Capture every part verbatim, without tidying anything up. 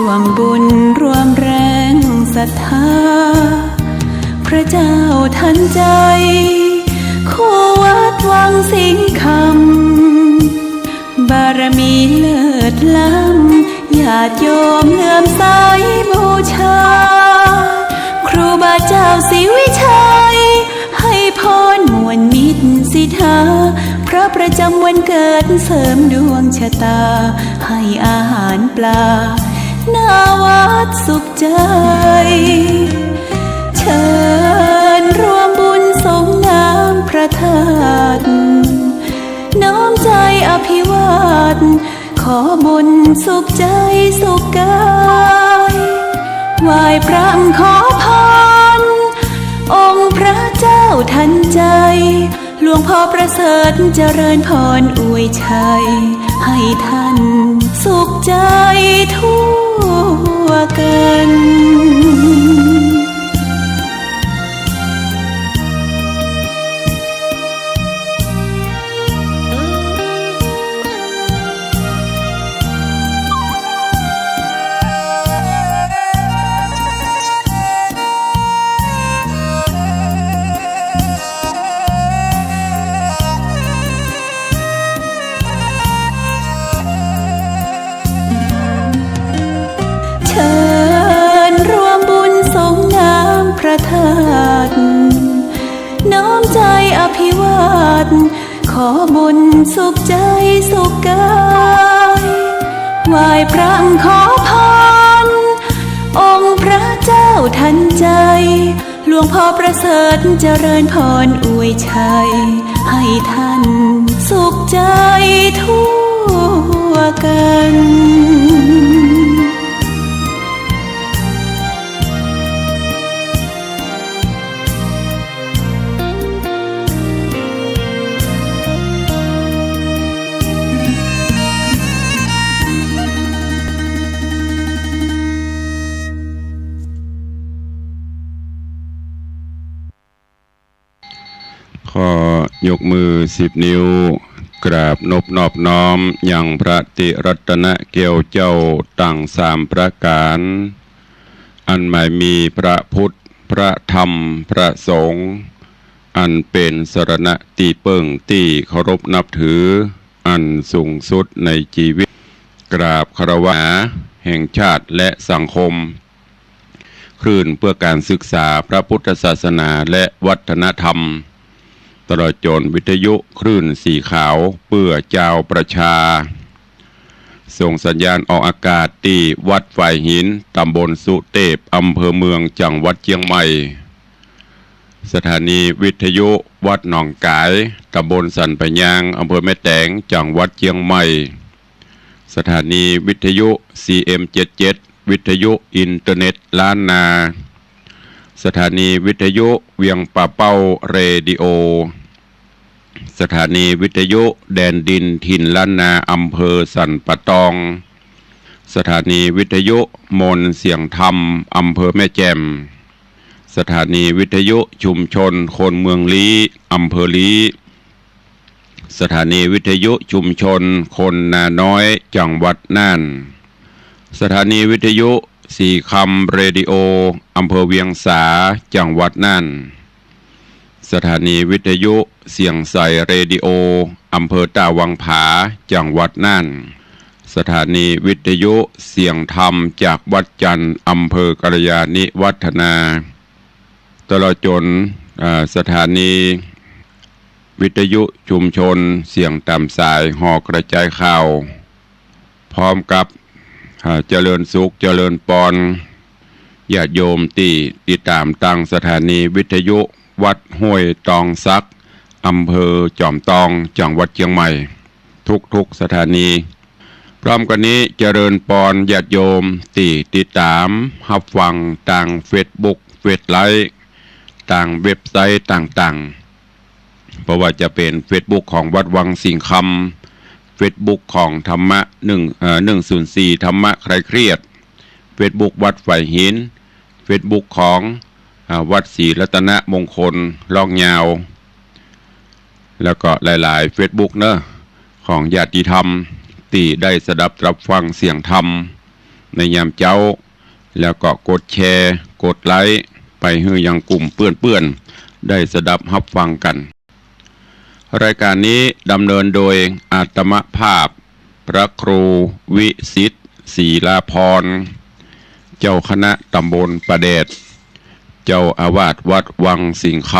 ร่วมบุญร่วมแรงศรัทธา พระเจ้าทันใจ คู่วัดวังสิงห์คำ บารมีเลิศล้ำ ญาติโยมเลื่อมใสบูชา ครูบาเจ้าศรีวิชัย ให้พรม่วนมิตรสิทธา เพราะประจำวันเกิดเสริมดวงชะตา ให้อาหารปลา หน้าวัดสุขใจ เชิญร่วมบุญสงน้ำพระธาตุ น้อมใจอภิวาท ขอบุญสุขใจสุขกาย ไหว้พระขอพร องค์พระเจ้าทันใจ หลวงพ่อประเสริฐเจริญพรอวยชัย ให้ท่านสุขใจทั่วกัน เชิญร่วมบุญสงน้ำพระธาตุ น้อมใจอภิวาท ขอบุญสุขใจสุขกาย ไหว้พระขอพร องค์พระเจ้าทันใจ หลวงพ่อประเสริฐเจริญพรอวยชัย ให้ท่านสุขใจทั่วกัน ขอยกมือสิบนิ้ว กราบนบนอบน้อมยังพระติรัตนแก้วเจ้าตังสามประก๋าน อันหมายมีพระพุทธ พระธรรม พระสงฆ์ อันเป๋นสรณะตี้เปิ้งตี้เคารพนับถือ อันสูงสุดในจีวิต กราบคารวะแห่งชาติและสังคม คลื่นเพื่อการศึกษาพระพุทธศาสนาและวัฒนธรรม ตลอดจ๋นวิทยุคลื่นสีขาวเพื่อจาวประชา ส่งสัญญาณออกอากาศตี้วัดฝายหิน ตำบลสุเตพ อำเภอเมือง จังหวัดเจียงใหม่ สถานีวิทยุวัดหนองก๋าย ตำบลสันป่ายยาง อำเภอแม่แตง จังหวัดเจียงใหม่ สถานีวิทยุ ซีเอ็มเจ็ดเจ็ด วิทยุอินเทอร์เน็ตล้านนา สถานีวิทยุเวียงป่าเป้าเรดิโอ สถานีวิทยุแดนดินถิ่นล้านนา อำเภอสันป่าตอง สถานีวิทยุมนต์เสียงธรรม อำเภอแม่แจ่ม สถานีวิทยุชุมชนคนเมืองลี้ อำเภอลี้ สถานีวิทยุชุมชนคนนาน้อย จังหวัดน่าน สถานีวิทยุสีคำเรดิโอ อำเภอเวียงสา จังหวัดน่าน สถานีวิทยุเสียงใสเรดิโอ อำเภอต้าวังผา จังหวัดน่าน สถานีวิทยุเสียงธรรมจากวัดจันทร์ อำเภอกัลยาณิวัฒนา ตลอดจ๋น อ่า สถานีวิทยุชุมชนเสียงต๋ามสายหอกระจายข่าว พร้อมกับ อ่า เจริญสุขเจริญปอน ญาติโยมตี้ติดต๋ามตางสถานีวิทยุวัดห้วยตองสัก อำเภอจอมตอง จังหวัดเจียงใหม่ ทุกๆ สถานี พร้อมกั๋นนี้เจริญปอนญาติโยมตี้ติดต๋ามฮับฟังตางเฟซบุ๊ก เฟซไลฟ์ ตางเว็บไซต์ต่างๆ บ่ว่าจะเป๋นเฟซบุ๊กของวัดวังสิงห์คำ เฟซบุ๊กของธรรมะหนึ่ง เอ่อ หนึ่งศูนย์สี่ ธรรมะคลายเครียด เฟซบุ๊กวัดฝายหิน เฟซบุ๊กของ อ่า วัดศรีรัตนมงคล ล่องยาว แล้วก็หลายๆ เฟซบุ๊กเนาะ ของญาติธรรมตี้ได้สดับรับฟังเสียงธรรม ในยามเจ๊า แล้วก็กดแชร์ กดไลก์ ไปหื้อยังกลุ่มเปื้อนๆ ได้สดับฮับฟังกั๋น รายก๋านนี้ดำเนินโดยอาตมาภาพ พระครูวิสิทธิ์ ศรีลาภรณ์ เจ้าคณะตำบลป่าแดด เจ้าอาวาสวัดวังสิงห์ค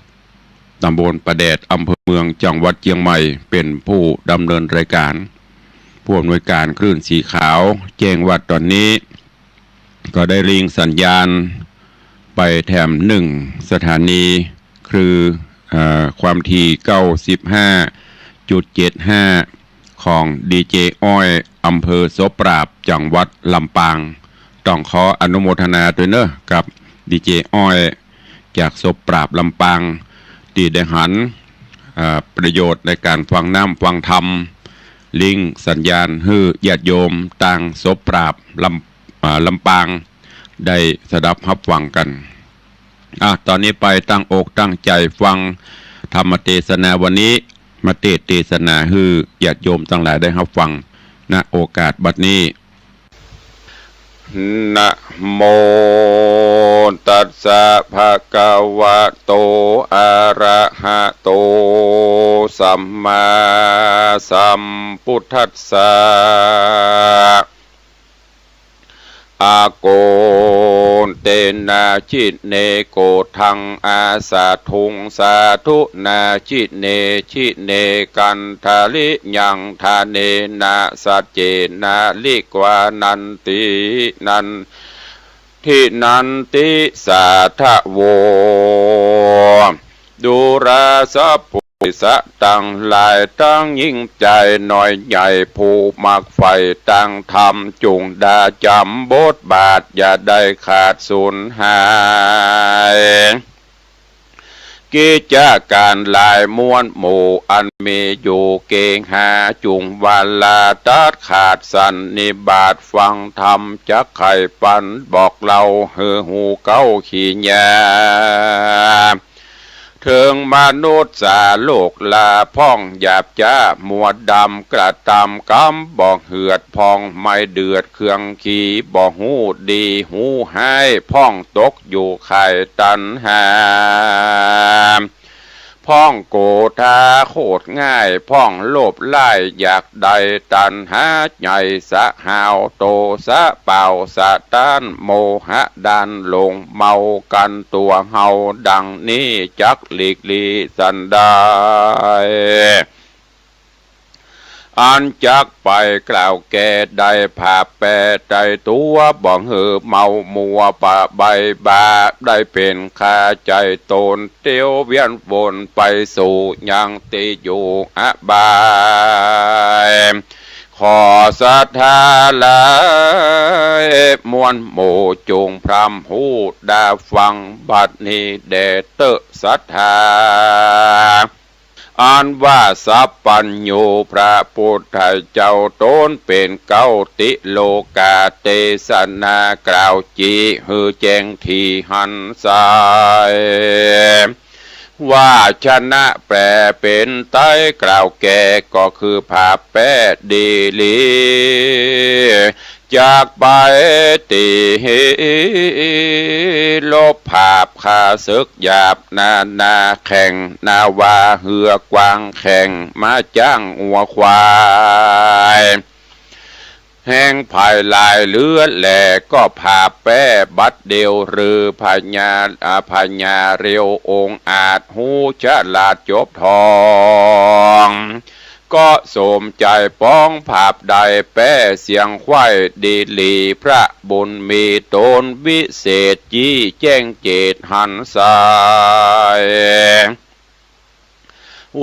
ำ ตำบลป่าแดด อำเภอเมือง จังหวัดเจียงใหม่ เป๋นผู้ดำเนินรายก๋าน ผู้อำนวยก๋านคลื่นสีขาว แจ้งว่าต๋อนนี้ ก็ได้ลิงก์สัญญาณไปแถมหนึ่งสถานี คือ เอ่อ ความถี่ เก้าสิบห้าจุดเจ็ดห้า ของดีเจอ้อย อำเภอโสปราบ จังหวัดลำปาง ต้องขออนุโมทนาตวยเนาะ กับดีเจอ้อย จากโสปราบ ลำปาง ตี้ได้หัน เอ่อ ประโยชน์ในก๋านฟังน้ำฟังธรรม ลิงก์สัญญาณหื้อญาติโยมตางโสปราบ ลำ อ่า ลำปาง ได้สดับฮับฟังกั๋น อ่ะ ต๋อนนี้ไปตั้งอกตั้งใจ๋ฟังธรรมเตสนาวันนี้ มาเตสน์เตสนาหื้อญาติโยมตังหลายได้ฮับฟัง ณ โอกาสบัดนี้ นะโมตัสสะ ภะคะวะโต อะระหะโต สัมมาสัมพุทธัสสะ อาโกณเตนะ จิเน โกฏัง อาสาธุง สาธุนา จิเน จิเน กันทะลิยัง ทะเนนะ สัจเจนะ ลิกวานันติ นันทินันติ สาทะโว ดูราสัพพุริสะตังหลาย ตังยิ่งใจ๋น้อยใหญ่ ผู้มักใฝ่ตางธรรม จุ่งดาจ๋ำบทบาท อย่าได้ขาดสูญหาย กิจก๋านหลายมวลหมู่ อันมีอยู่เกหา จุ่งวาลาตัดขาดสันนิบาต ฟังธรรมจักไขปัน บอกเล่าหื้อฮู้เข้าขีญา เถิงมนุษย์สาโลกลาพ่อง หยาบจ๊ามัวดำ กระตำกำบ่เหือด พ่องไม้เดือดเครื่องขี บ่ฮู้ดีฮู้ฮ้าย พ่องตกอยู่ข่ายตัณหา พ่องโกธาโคตรง่าย พ่องโลภร้ายอยากได้ ตัณหาใหญ่สะห้าว โตสะเป่าสะต้าน โมหะด้านหลง เมากั๋นตั๋วเฮา ดังนี้จักหลีกหลีสันใด อันจักไปกล่าวแก่ ได้ผาบแป้ไตตั๋ว บ่หื้อเมามัวปะใบบ่า ได้เป๋นคาใจ๋ต๋น เตียวเวียนวนไปสู่ยังตี้อยู่อบาย ขอศรัทธาหลายมวลหมู่ จุ่งพร่ำฮู้ดาฟัง บัดนี้แด่เต๊อะศรัทธา อันว่าสัพพัญญูพระปุทธเจ้า ต๋นเป๋นเก๊าติโลกา เตสนากล่าวจีหื้อแจ้งตี้หันใส วาชนะแปลเป๋นไตยกล่าวแก่ ก็คือผาบแป้ดีหลี จักไปตี้ลบผาบข้าศึกหยาบนานาแข่ง นาวาเฮือกว้างแข่ง ม้าจ๊างงัวควาย แห่งภายหลายเหลือแล ก็ผาบแป้บัดเดียว หรือพญา อ่า พญาเร็วองอาจ ฮู้ฉลาดจบทอง ก็สมใจ๋ปองผาบได้แป้เสียงไขว้ดีหลี พระบุญมีต๋นวิเศษ จี้แจ้งเจตหันใส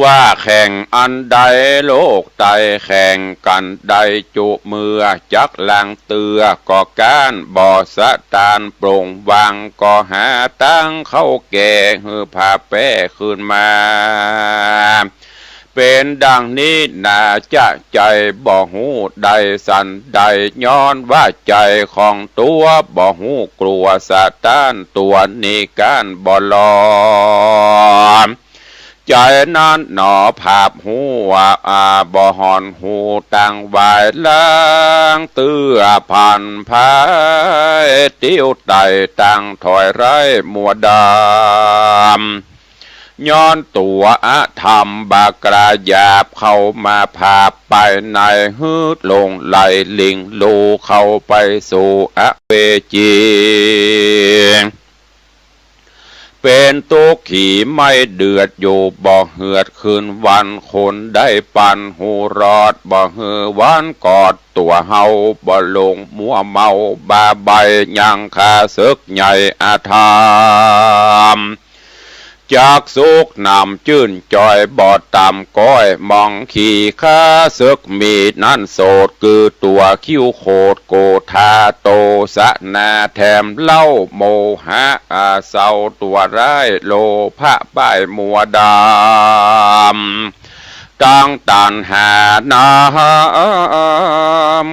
ว่าแข่งอันใดโลกไตแข่งกั๋นได้จุเมื่อ จักลางเตื้อก็ก๊าน บ่สะตานปลงวาง ก็หาตางเข้าแก่ หื้อผาบแป้คืนมา เป๋นดังนี้นา จะใจ๋บ่ฮู้ได้สันใด ย้อนว่าใจ๋ของตั๋วบ่ฮู้กลัว สะตานตั๋วนี้ก๊านบ่ลอม ใจ๋นั้นหนอผาบหัว อ่า บ่ห่อนหูตังวายหลัง เตื้อผันไพ ติ้วไต่ตังถอยไร้มัวดำ ย้อนตั๋วอธรรมบ่ากล้าหยาบ เข้ามาผาบไปในหื้อหลงไหลหลิงลูเข้าไปสู่อเวจี เป๋นตุ๊กขีไม่เดือดอยู่บ่เหือดคืนวัน คนได้ปันหูรอดบ่หื้อวันกอดตั๋วเฮา บ่หลงมัวเมาบ้าใบ้ยังข้าศึกใหญ่อธรรม จักสุขหนำจื้นจอยบ่ต่ำก้อยมองขี่ ข้าศึกมีนั่นโสด คือตั๋วคิ้วโขดโกธา โตสะนาแถมเล่าโมหะ อาเศร้าตั๋วร้ายโลภะป้ายมัวดำ ตังตัณหาน้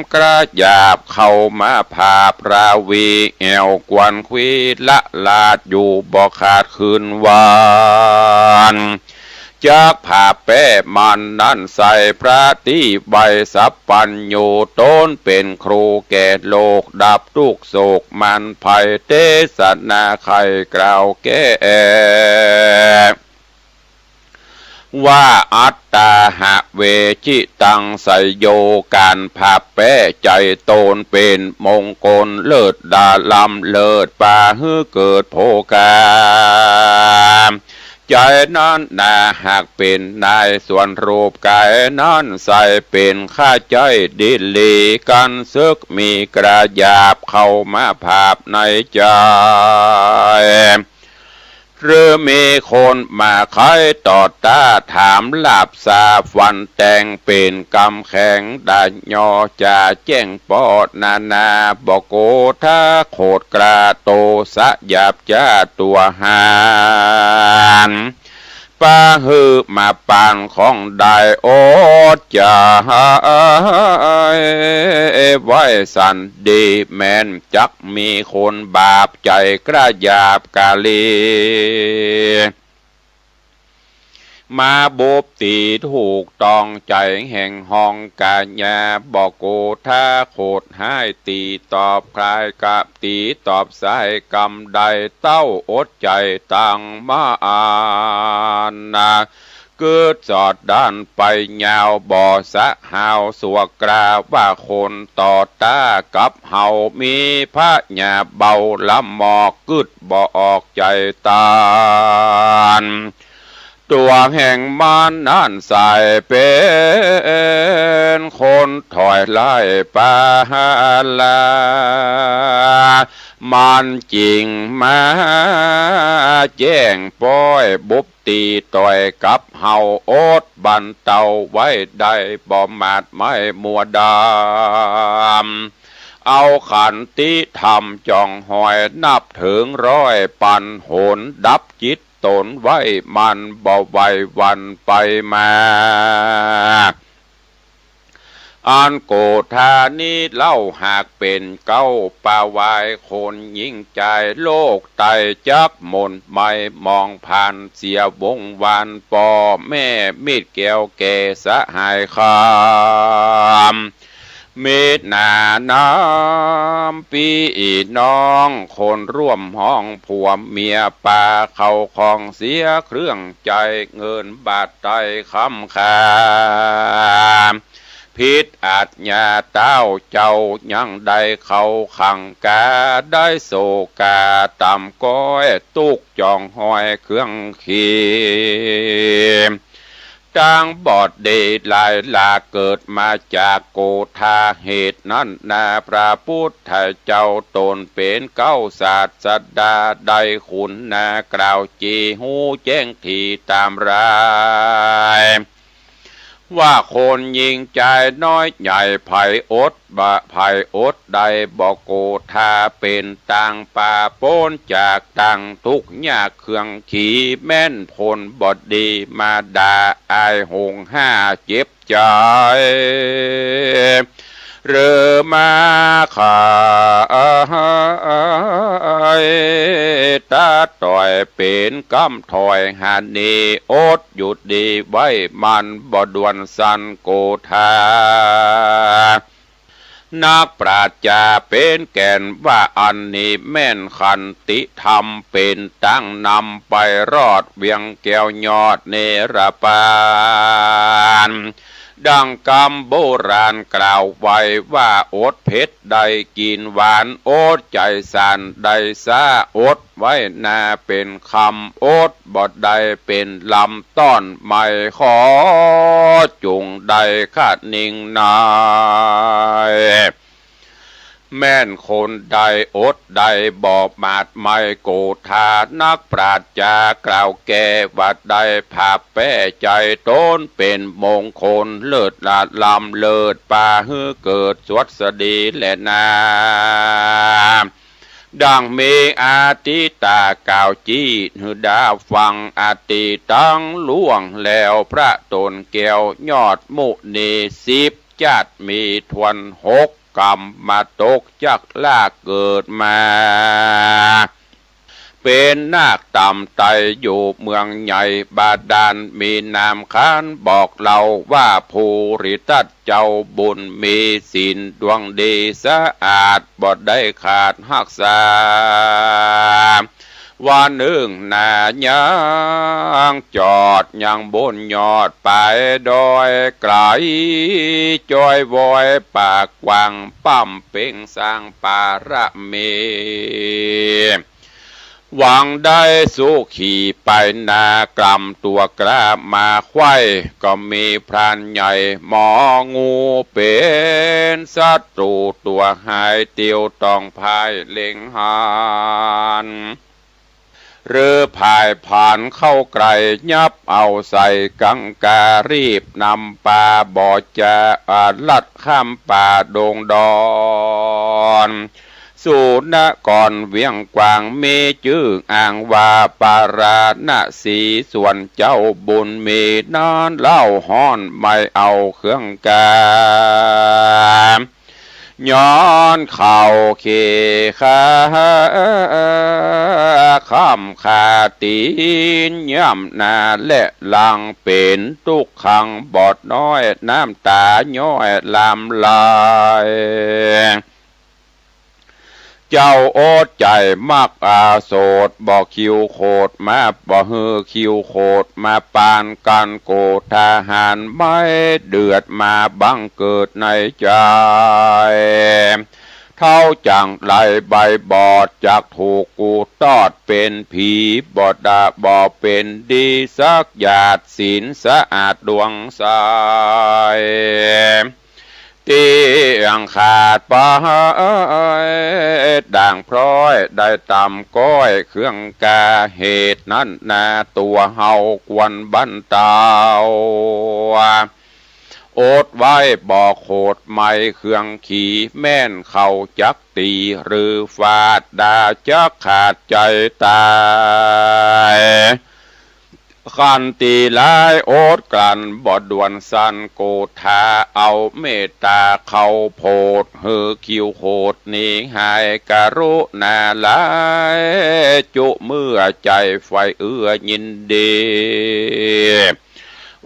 ำกระหยาบ เข้ามาผาบราวีแอ่วกวนควีละลาดอยู่บ่ขาดคืนวัน จักผาบแป้มันนั้นใส่พระตี้ไวสัพพัญญู ต๋นเป๋นครูแก่โลก ดับตุ๊กข์โศกมันภัย เตสนาไขกล่าวแก้ ว่าอัตตาหะเวจิตังไสโย ก๋านผาบแป้ใจ๋ต๋นเป๋นมงคลเลิศดาล้ำเลิศ ปาหื้อเกิดโภคา ใจ๋นั้นนาหากเป๋นนายส่วนรูปก๋ายนั้นใส่ เป๋นข้าใจ๊ดิลีกั๋นศึกมีกระหยาบ เข้ามาผาบในใจ๋ หรือมีคนมาไขต่อต้า ถามหลาบสาฟันแตง เป๋นกำแข็งดาญอ จะแจ้งปอนานา บ่โกธาโขดกล้า โตสะหยาบจ๊าตั๋วหาน ปาหื้อมาปานของได้อดจะไว้สันดีแม้น จักมีคนบาปใจ๋กระหยาบกาลี มาบพตี๋ถูกต้องใจ๋แห่งห้องกายา บ่โกธาโขดฮ้าย ตี๋ตอบคลายกับตี๋ตอบสาย กำได้เต้าอดใจ๋ตังมาอานา กึ๊ดสอดด้านไปยาว บ่สะหาวสวกกล้า ว่าคนต่อต้ากับเฮา มีพญาเบาละหมอก กึ๊ดบ่ออกใจ๋ตาน ตั๋วแห่งมันนั้นใส่เป๋นคนถอยไล่ปาลา มันจึงมาแจ้งป้อยบพตี๋ต่อยกับเฮา อดบรรเตาไว้ได้ บ่หมาดไหม้มัวดำ เอาขันติธรรมจ่องหอย นับเถิงร้อยปันหน ดับจิตต๋นไว้มัน บ่ไหวหวั่นไปมา อันโกธานี้เล่าหากเป๋นเก๊า ปาวายคนหญิงจาย โลกไตจักหม่นไหม้หมองพาน เสียวงวานป้อแม่มิตรแก้วแก่สหายคำ มิตรหนาน้ำปี้น้อง คนร่วมห้องผัวเมีย ปาเข้าของเสียเครื่องใจ๊ เงินบาทไตคำคา ผิดอาจญาเต้าเจ้า ยังได้เข้าขังกา ได้โศกาต่ำก้อย ตุ๊กข์จ่องหอยเครื่องขี ตางบอดเดหลายหลาก เกิดมาจากโกธา เหตุนั้นนาพระปุทธเจ้า ต๋นเป๋นเก๊าศาสดา ได้คุณนากล่าวจี ฮู้แจ้งถี่ต๋ามราย ว่าคนหญิงจายน้อยใหญ่ ใผอดบ่ ใผอดได้บ่โกธา เป๋นตางปาป๊นจากตางตุ๊กข์ยากเครื่องขี แม่นผลบ่ดีมาด่าอายหงห้าเจ็บใจ๋ หรือมาขายตัด ต่อยเป๋นกำถ้อยหานี อดอยู่ดีไว้มั่นบ่ด่วนสั่นโกธา นักปราชญ์จ๋าเป๋นแก่นว่าอันนี้แม่น ขันติธรรมเป๋นตางนำไปรอด เวียงแก้วยอดเนรปาน ดังกำโบราณกล่าวไว้ว่า อดเผ็ดได้กิ๋นหวาน อดใจ๋สั่นได้ซ้า อดไว้นาเป๋นคำ อดบ่ได้เป๋นลำ ต้อนไม้ขอจุ่งได้คะนิงนาย แม่นคนใดอดได้บ่หมาดไหม้โกธา นักปราชญ์จ๋ากล่าวแก้ว่าได้ ผาบแป้ใจ๋ตนเป๋นมงคล เลิศละล้ำเลิศปาหื้อเกิดสวัสดีแลนา ดังมีอติตากล่าวจี้หื้อดาฟัง อติตังล่วงแล้วพระต๋นแก้วยอดมุนี สิบจ๊าดมีถ้วนหก กำมาตกจักลากเกิดมา เป๋นนาคต่ำไต้อยู่เมืองใหญ่บาดาล มีนามขานบอกเล่าว่า ภูริทัตเจ้าบุญมีศีลดวงดีสะอาด บ่ได้ขาดฮักษา วันนึ่งนายังจอดยังบนยอดปายดอยไก๋ จ้อยวอยปากกว้างป้ำเป๋งสร้างปารมี หวังได้สุขีไปนา กล่ำตั๋วกล้ามาไขว้ ก็มีพรานใหญ่หมองู เป๋นศัตรูตั๋วฮ้าย เตียวต้องพ่ายเล็งหัน หรือพ่ายผ่านเข้าใก้ ยับเอาใส่กังกา รีบนำปา บ่จะอาลัดข้ามป่าดงดอน สู่นครเวียงกว้าง มีจื้ออ้างว่าปาราณสี ส่วนเจ้าบุญมีนั้นเล่าฮ้อน ไม่เอาเครื่องกา ย้อนเข้าเคคา ค้ำคาตี๋นย่ำหน้าและหลัง เป๋นตุ๊กขังบอดน้อย น้ำต๋าย้อยหลั่งไหล เจ้าอดใจ๋มักอาโสด บ่คิวโขดมา บ่หื้อคิวโขดมาปานกั๋น โกธาหารไม่เดือดมาบังเกิดในใจ๋ เฒ่าจั่งไรใบบอด จักถูกกูตอดเป๋นผี บ่ดาบ่เป๋นดีสักหยาด ศีลสะอาดดวงใส เตี้ยงขาดไป ด่างพร้อยได้ต่ำก้อยเครื่องกา เหตุนั้นนาตั๋วเฮาควรบรรเต๋า อดไว้บ่โขดไม่เครื่องขี แม่นเขาจักตี๋หรือฟาด ดาจักขาดใจ๋ต๋าย ขันติหลายอดกลั้นบ่ด่วนสั่นโกธา เอาเมตต๋าเข้าโผด หื้อคิวโขดหนีหาย กรุณาหลายจุเมื่อใจ๋ใฝ่เอื้อยินดี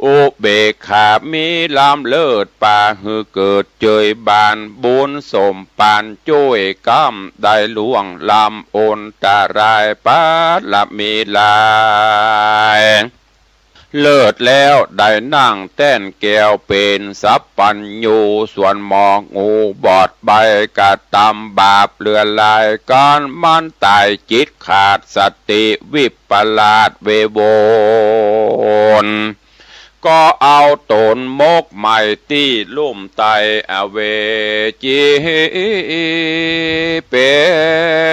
อุเบกขามีล้ำเลิศปา หื้อเกิดเจยบาน บุญสมปานจ้วยกำ ได้ล่วงล้ำอันตราย ปารมีหลาย เลิศแล้วได้นั่งแต้นแก้วเป๋นสัพพัญญู ส่วนหมองูบอดใบกระตำบาปเหลือหลาย ก๋านมันต๋ายจิตขาดสติวิปลาสเววน ก็เอาต๋นหมกไหม้ตี้ลุ่มใต้อเวจี เป๋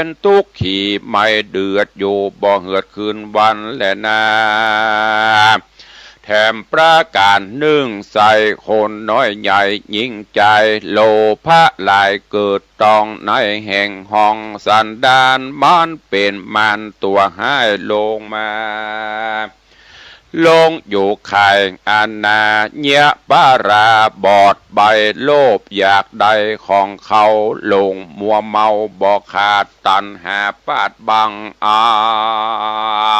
นตุ๊กขีไม่เดือดอยู่บ่เหือดคืนวันแลนา แถมประก๋านนึ่งใส่คนน้อยใหญ่ยิ่งใจ๋ โลภะหลายเกิดต้องในแห่งห้องสันดาน มันเป๋นมารตั๋วฮ้ายลงมา หลงอยู่ข่ายอนาเยียะปราบอด ใฝ่โลภอยากได้ของเขา หลงมัวเมาบ่ขาด ตัณหาปาดบังอ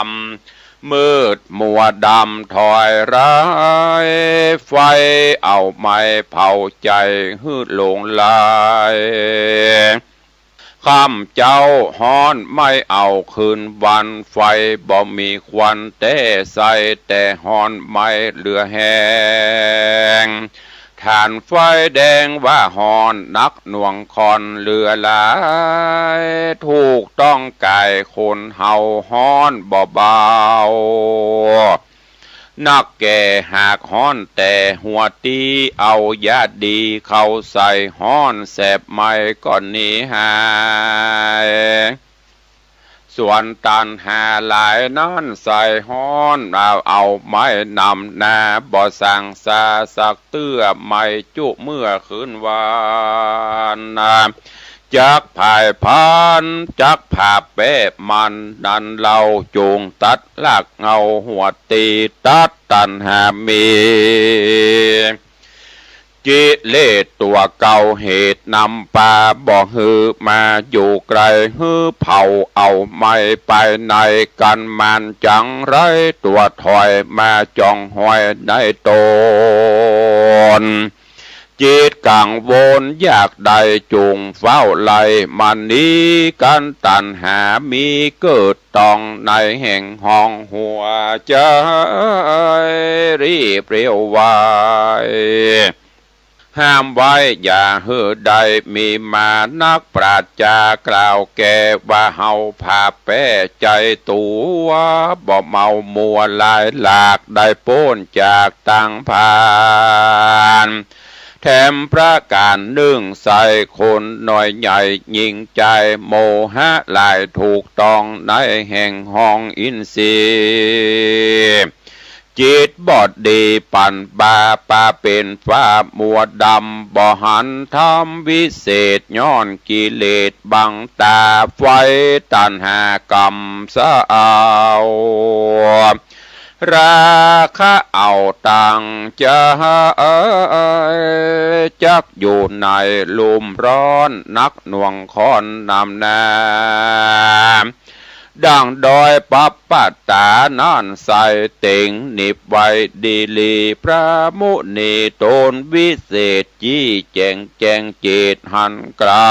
ำ มืดมัวดำถอยร้าย ไฟเอาไหม้เผาใจ๋หื้อหลงไหล ค่ำเจ๊าฮ้อนไหม้เอาคืนวัน ไฟบ่มีควันแต๊ใส แต่ฮ้อนไหม้เหลือแฮง ถ่านไฟแดงว่าฮ้อนนักหน่วงข้อนเหลือหลาย ถูกต้องก๋ายคนเฮาฮ้อนบ่เบา นักแก่หากฮ้อนแต่หัวตี้ เอายาดีเข้าใส่ฮ้อนแสบไหม้ก็หนีหาย ส่วนตัณหาหลายนั้นใส่ฮ้อน เอา เอาไหม้นำหน้า บ่สั่งซาสักเตื้อ ไหม้จุเมื่อคืนวัน จักผายพาน จักผาแป๊มัน นั้นเฮาจุ่งตัดรากเหง้าหัวตี้ ตัดตัณหามี กิเลสตั๋วเก่าเหตุนำปา บ่หื้อมาอยู่ใก้ หื้อเผาเอาไหม้ไปใน กั๋นมันจังไรตั๋วถอยมาจ้องห้อยในต๋น จิตกังวลอยากได้จุ่งเฝ้าไล่ มาหนีกั๋น ตัณหามีเกิดต้องในแห่งห้องหัวใจ๋ รีบเร็วไว ห้ามไว้อย่าหื้อได้มีมา นักปราชญ์กล่าวแก่ว่า เฮาผาแป๊ใจ๋ตั๋ว บ่เมามัวหลายหลาก ได้ป๊นจากตังพาน แถมประก๋านนึ่งใส่คนน้อยใหญ่ยิ่งใจ๋ โมหะหลายถูกต้องในแห่งห้องอินทรีย์ จิตบอดดีปั่นบาปาเป๋นฟ้ามัวดำ บ่หันธรรมวิเศษ ย้อนกิเลสบังต๋า ไฟตัณหากำเศร้า ราคะเอาตั้งใจ๋ จักอยู่ในลุ่มร้อน นักหน่วงข้อนนำหน้า ดั่งดอยปัปปะตานั้นใส่ เต็งหนิบไว้ดีหลี พระมุนีต๋นวิเศษ จี้แจ๋งแจ้งเจตหันไก๋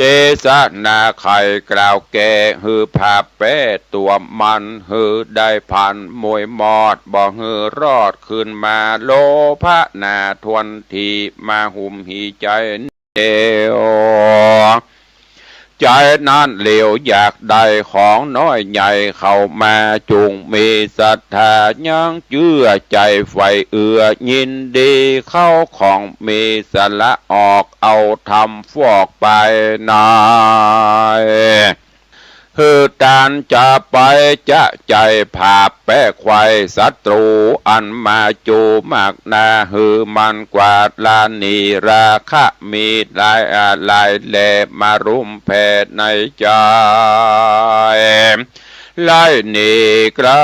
เตสนาใค่กล่าวแก่ หื้อผาแป๊ตั๋วมัน หื้อได้พันมวยมอด บ่หื้อรอดคืนมา โลภะหนาถ้วนที มาหุ้มหีใจ๋เดียว ใจ๋นั้นเหลียวอยากได้ของน้อยใหญ่เข้ามา จุ่งมีศรัทธายังเจื้อใจ๋ใฝ่เอื้อ ยินดีเข้าของมี สละออกเอาธรรมฟอกไปใน หื้อตานจะไปจะใจ๋ผาแป๊ไขว่ศัตรู๋ อันมาจู๋มากหนา หื้อมันกวาดละหนี ราคะมีหลายอาหลายแล มารุมแผ่ในใจ๋ ไล่หนีไก๋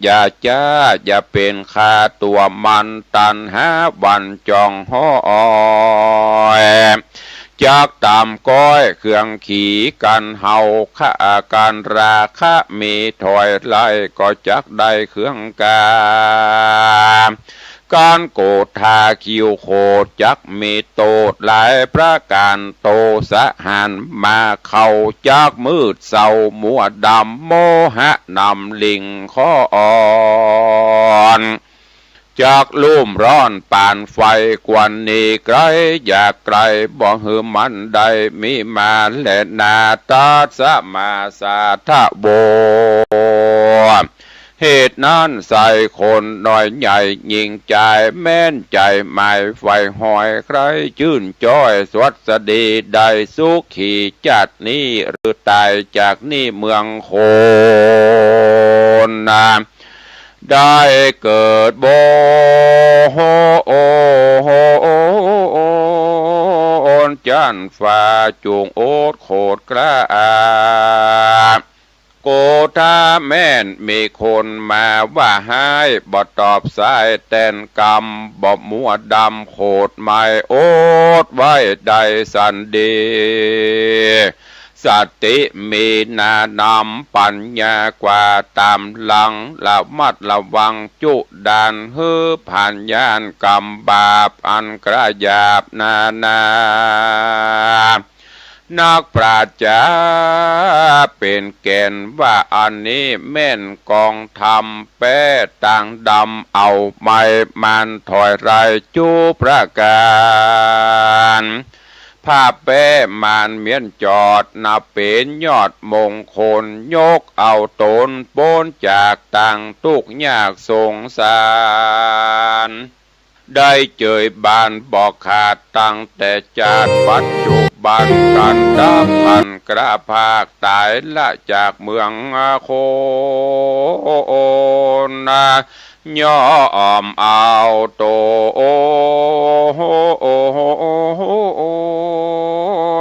อย่าจ๊า อย่าเป๋นข้าตั๋วมัน ตัณหาหวั่นจ้องห้อย จักต๋ามก้อยเครื่องขีกั๋นเฮา ฆ่ากั๋นราคะมีถอยไล่ ก็จักได้เครื่องกา ก๋านโกธาคิวโขด จักมีโต้ษหลายประก๋าน โตสะหันมาเข้า จักมืดเศร้ามัวดำ โมหะนำลิงข้ออ่อน จักลุ่มร้อนปานไฟ ควรหนีไก๋อย่าใก้ บ่หื้อมันได้มีมาแลนา ตัสมาสาทะโว เหตุนั้นใส่คนน้อยใหญ่ยิ่งใจ๋ แม้นใจ๋หมายใฝ่ห้อย ใคร่จื้นจ้อยสวัสดี ได้สุขีจาตินี้ หรือต๋ายจากนี้เมืองคนนา ได้เกิดบนจั๊นฟ้า จุ่งอดโขดกล้า ถ้าแม่นมีคนมาว่าฮ้าย บ่ตอบสายแตนกำ บ่มัวดำโขดไหม้ อดไว้ได้สันดี สติมีหนานำ ปัญญากว่าต๋ามหลัง ระมัดระวังจุด่าน หื้อผ่านย่านกรรมบาป อันกระหยาบหนานา นักปราชญ์เป๋นแก่นว่า อันนี้แม่นกองธรรม แป๊ต่างดำเอาไม้ มันถอยไรจุประก๋าน ผ้าแป๊มันเมี้ยนจอด นับเป๋นยอดมงคล ยกเอาต๋นป๊นจากตังทุกข์ยากสงสาร ได้เจยบานบ่ขาด ตั้งแต่จาติปัจจุบัน กันดารพันกระพากต๋าย ละจากเมืองคน ย่อมเอาต๋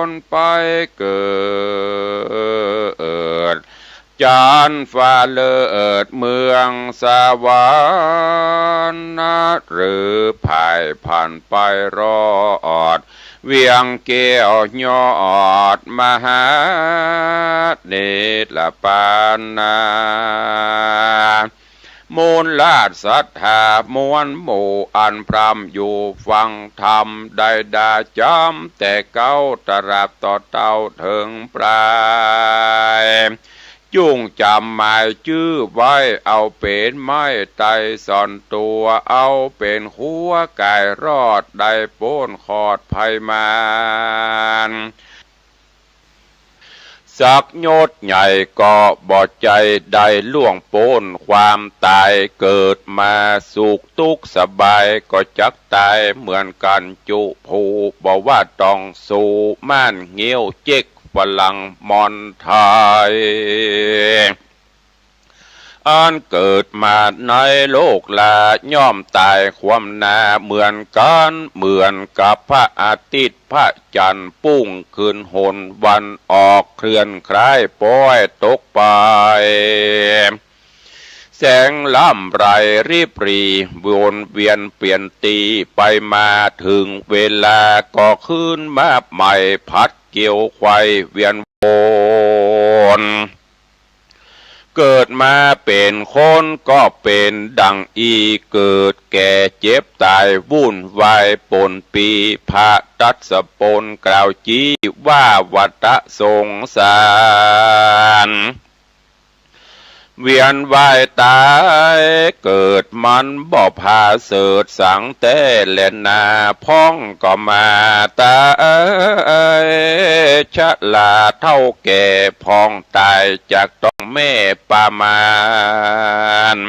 นไปเกิด จั๊นฟ้าเลิศเมืองสวรรค์ หรือผ่ายผ่านไปรอด เวียงแก้วยอดมหาเนตรปานา มูลราชศรัทธามวลหมู่ อันพร่ำอยู่ฟังธรรม ได้ด่าจ๋ำแต่เก๊า ตราบต่อเต้าเถิงปลาย จุ่งจ๋ำหมายจื้อไว้ เอาเป๋นไม้ไตรส่วนตั๋ว เอาเป๋นคั้วก๋ายรอด ได้ป๊นขอดภัยมาร สักยศใหญ่ก็บ่ใจ้ได้ล่วงป๊นความต๋าย เกิดมาสุขตุ๊กข์สบาย ก็จักต๋ายเหมือนกั๋นจุผู้ บ่ว่าต้องสู้ม่านเงี้ยวเจ๊กฝรั่งมอนไทย อันเกิดมาในโลกลา ย่อมต๋ายคว่ำหน้าเหมือนกั๋น เหมือนกับพระอาทิตย์พระจันทร์ ปุ้งขึ้นหนวันออก เคลื่อนคล้ายป๊อยตกไป แสงลำไรริบหรี่ วนเวียนเปลี่ยนตี้ไปมา เถิงเวลาก็คืนมาใหม่ ผัดเกวียวไขว่เวียนวน เกิดมาเป๋นคนก็เป๋นดั่งอี้ เกิดแก่เจ็บต๋ายวุ่นวายปนปี้ พระทศพลกล่าวจี๊ว่าวัฏสงสาร เวียนว่ายต๋ายเกิดมันบ่ผาเสริฐสังแต๊แลนา พ่องก็มาต๋ายชราเฒ่าแก่ พ่องต๋ายจากต๊องแม่ปามาร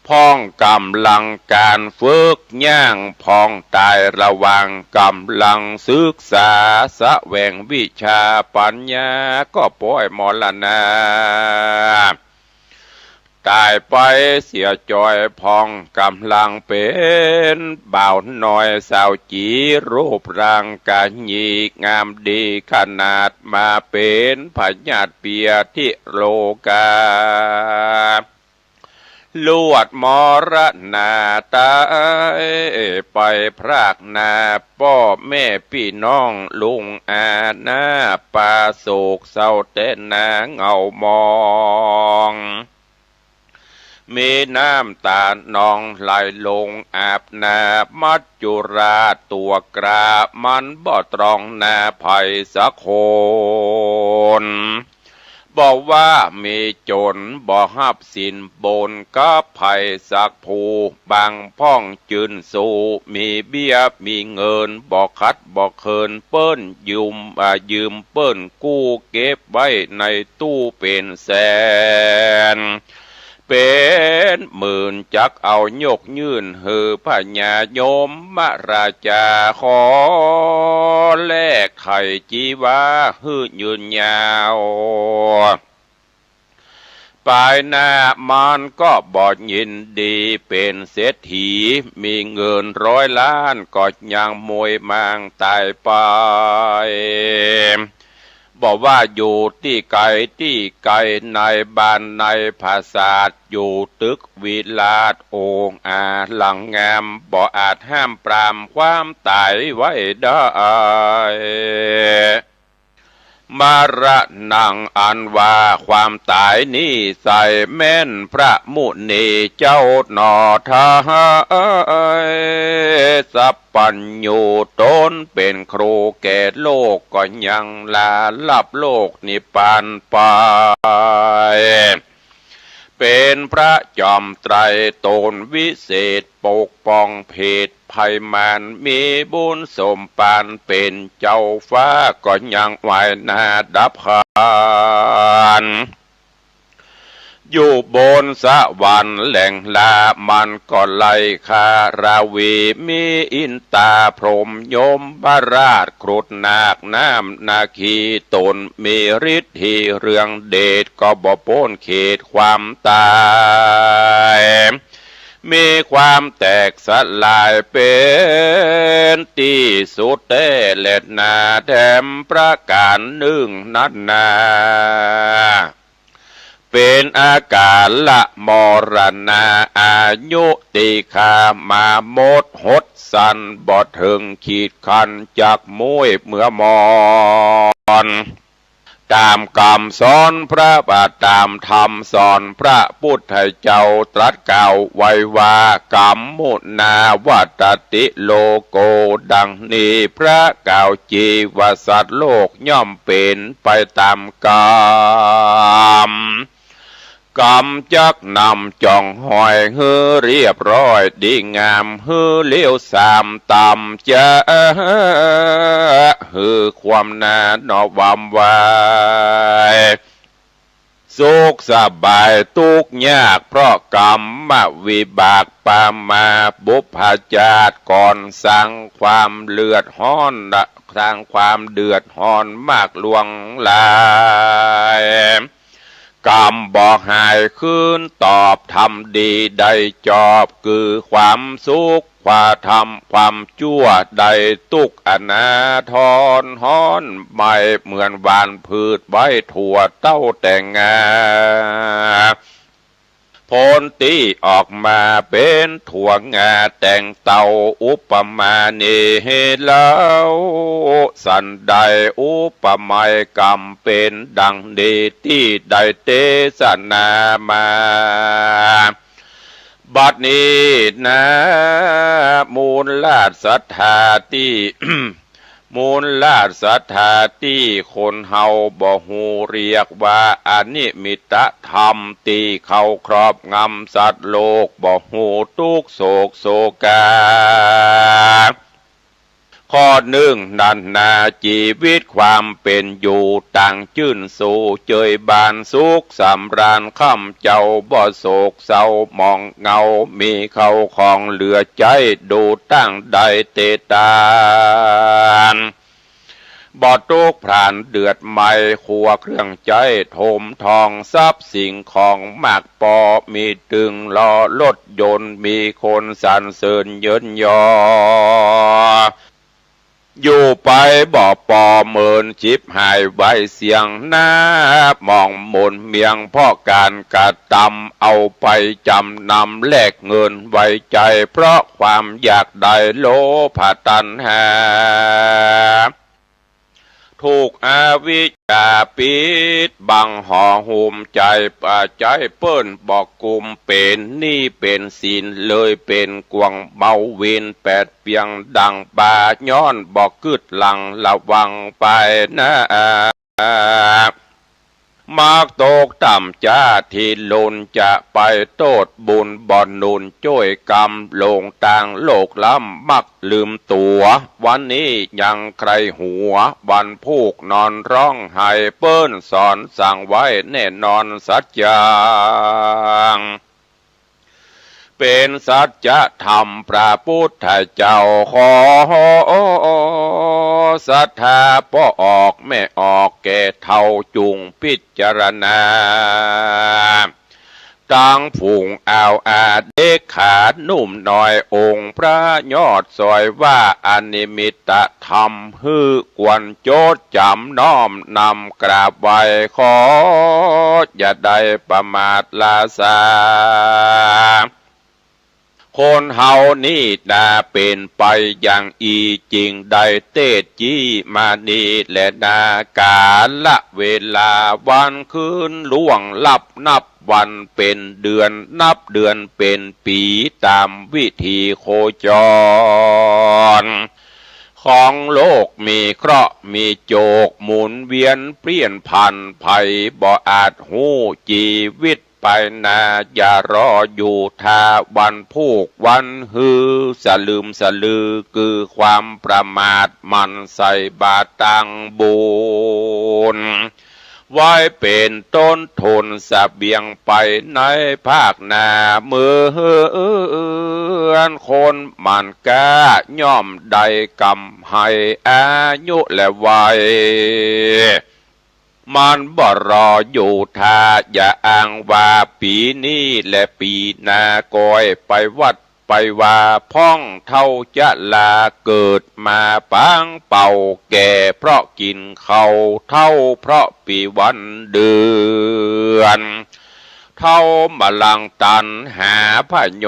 พ่องก๋ำลังก๋านฝึกย่าง พ่องต๋ายระหว่างก๋ำลังศึกษา แสวงวิชาปัญญาก็ป้อยมรณา ต๋ายไปเสียจ้อย พ่องก๋ำลังเป๋นบ่าวน้อยสาวจี๋ รูปร่างกะยีงามดีขนาด มาเป๋นพยาธิเปียธิโรคา ลวดมรณาต๋ายไปพรากหน้า ป้อแม่ปี้น้องลุงอาหน้า ปาโศกเศร้าแต๊นาเหงามอง มีน้ำต๋านองไหลลงอาบหน้า มัจจุราชตั๋วกล้า มันบ่ตรองหน้าใผสักคน บ่ว่ามีจ๋นบ่ฮับสินบนกับใผสักผู้ บางพ่องจื้นสู้มีเบี้ยมีเงิน บ่ขัดบ่เขินเปิ้น ยืม อ่า ยืมเปิ้นกู้เก็บไว้ในตู้เป๋นแสน เป๋นหมื่น จักเอายกยื่นหื้อพญายมราชา ขอแลกไขจีวาหื้อยืนยาว ปายหน้ามันก็บ่ยินดี เป๋นเศรษฐีมีเงินร้อยล้าน ก็ยังมวยมางต๋ายไป บ่ว่าอยู่ตี้ใกล้ตี้ไกล ในบ้านในผาสาท อยู่ตึกวิลาศองอาลังงาม บ่อาจห้ามปรามความต๋ายไว้ได้ มรณัง อันว่าความต๋ายนี้ใส่ แม่นพระมุนีเจ้าหนอไท้ สัพพัญญู ต๋นเป๋นครูแก่โลก ก็ยังลาลับโลกนิพพานไป เป๋นพระจอมไตร ต๋นวิเศษปกป้องเพศภัยมาร มีบุญสมปานเป๋นเจ้าฟ้า ก็ยังไหว้หน้าดับขัน อยู่บนสวรรค์แหล่งลามันก็ไล่คาราวี มีอินตาพรหมยมราชครุฑนาคน้ำนาคี ต๋นมีฤทธีเรืองเดช ก็บ่ป๊นเขตความต๋าย มีความแตกสลายเป๋นตี้สุดแต๊แลนา แถมประก๋านนึ่งนั้นนา เป๋นอาก๋าละมรณา อายุตี้ข้ามามดหดสั้น บ่เถิงขีดคั้นจักมุ้ยเมื่อมอน ต๋ามกำสอนพระบาท ต๋ามธรรมสอนพระปุทธเจ้า ตรัสกล่าวไว้ว่า กัมมุนาวัตติโลโก ดังนี้พระกล่าวจี๋ว่าสัตว์โลกย่อมเป๋นไปต๋ามกำ กำจักนำจ่องห้อยหื้อเรียบร้อยดีงาม หื้อเลวทรามต่ำจ๊า หื้อความหนาหนอวามวาย สุขสบายตุ๊กข์ยาก เพราะกรรมวิบากปามา บุพชาติก่อนสร้างความเดือดฮ้อน สร้างความเดือดฮ้อนมากหลวงหลาย กรรมบ่หายคืนตอบ ทำดีได้จอบ คือความสุข ความทำความจั้วได้ตุ๊กข์อนาถรฮ้อนไหม้ เหมือนหว่านพืชไว้ถั่วเต้าแตงงา ผลตี้ออกมาเป๋นถั่วงาแตงเต้า อุปมานี้เล่า สันใดอุปไมยกรรมเป๋นดังนี้ ตี้ได้เตสนามา บัดนี้นา มูลราชศรัทธาตี้ มูลราชศรัทธาตี้คนเฮาบ่ฮู้เรียกว่าอนิมิตธรรม ตี้เข้าครอบงำสัตว์โลก บ่ฮู้ตุ๊กข์โศกโศกา ข้อนึ่งนั้นนา จีวิตความเป๋นอยู่ต่างจื้นสู่ เจยบานสุขสำราญ ค่ำเจ้าบ่โศกเศร้าหมองเหงา มีเข้าของเหลือใจ๊ ดูตั้งได้เตตาน บ่ตุ๊กข์พรานเดือดไหม้ ครัวเครื่องใจ๊ถมทอง ทรัพย์สิ่งของมากปอ มีตึงล้อรถยนต์ มีคนสรรเสริญเยินยอ อยู่ไปบ่ปอ เมินฉิบหายไว้เสี้ยงนา หมองหมุนเมียง เพราะก๋านกระตำ เอาไปจ๋ำนำแลกเงินไว้ใจ๊ เพราะความอยากได้โลภะตัณหา ถูกอวิชชาปิดบังห่อหุ้มใจ๋ ป่าใจ๋เปิ้นบ่กุม เป๋นหนี้เป๋นสิน เลยเป๋นกวางเบาวิน แปดเปียงดั่งปลา ย้อนบ่กึ๊ดหลังระวังไปนา มักตกต่ำจ๊า ตี้หลุนจะไปโต้ษบุญ บ่หนุนจ้วยกรรม หลงตางโลกล้ำ มักลืมตั๋ว วันนี้ยังใคร่หัว วันพูกนอนฮ้องไห้ เปิ้นสอนสั่งไว้แน่นอนสัจจัง เป๋นสัจธรรมพระปุทธเจ้า ขอศรัทธาป้อออกแม่ออกแก่เฒ่า จุ่งพิจารณา ตังฝูงอ่าวอาเด็กขาหนุ่มน้อย องค์พระยอดสอยว่า อนิมิตธรรมหื้อควรจดจ๋ำน้อมนำกราบไหว้ ขออย่าได้ประมาทละสา คนเฮานี้นาเป๋นไปอย่างอี้ จึงได้เตสน์จี้มานี้แลนา ก๋าละเวลาวันคืนล่วงลับนับวันเป๋นเดือน นับเดือนเป๋นปี๋ ต๋ามวิถีโคจรของโลก มีเคราะห์มีโจคหมุนเวียนเปลี่ยนผัน ใผบ่อาจฮู้จีวิต ไปนา อย่ารออยู่ถ้าวันพูกวันฮือ สะลึมสะลือ คือความประมาท หมั่นใส่บาตรตังบุญไว้เป๋นต้นทุน เสบียงไปในภาคหน้า เหมือนคนหมั่นกล้า ย่อมได้กำไฮอายุและวัย มันบ่รออยู่ถ้า อย่าอ้างว่าปี๋นี้และปี๋หน้า ก้อยไปวัดไปวา พ่องเฒ่าจะลา เกิดมาปางเป่า แก่เพราะกิ๋นข้าว เฒ่าเพราะปี๋วันเดือน เฒ่าบ่ลังตัณหา ผโย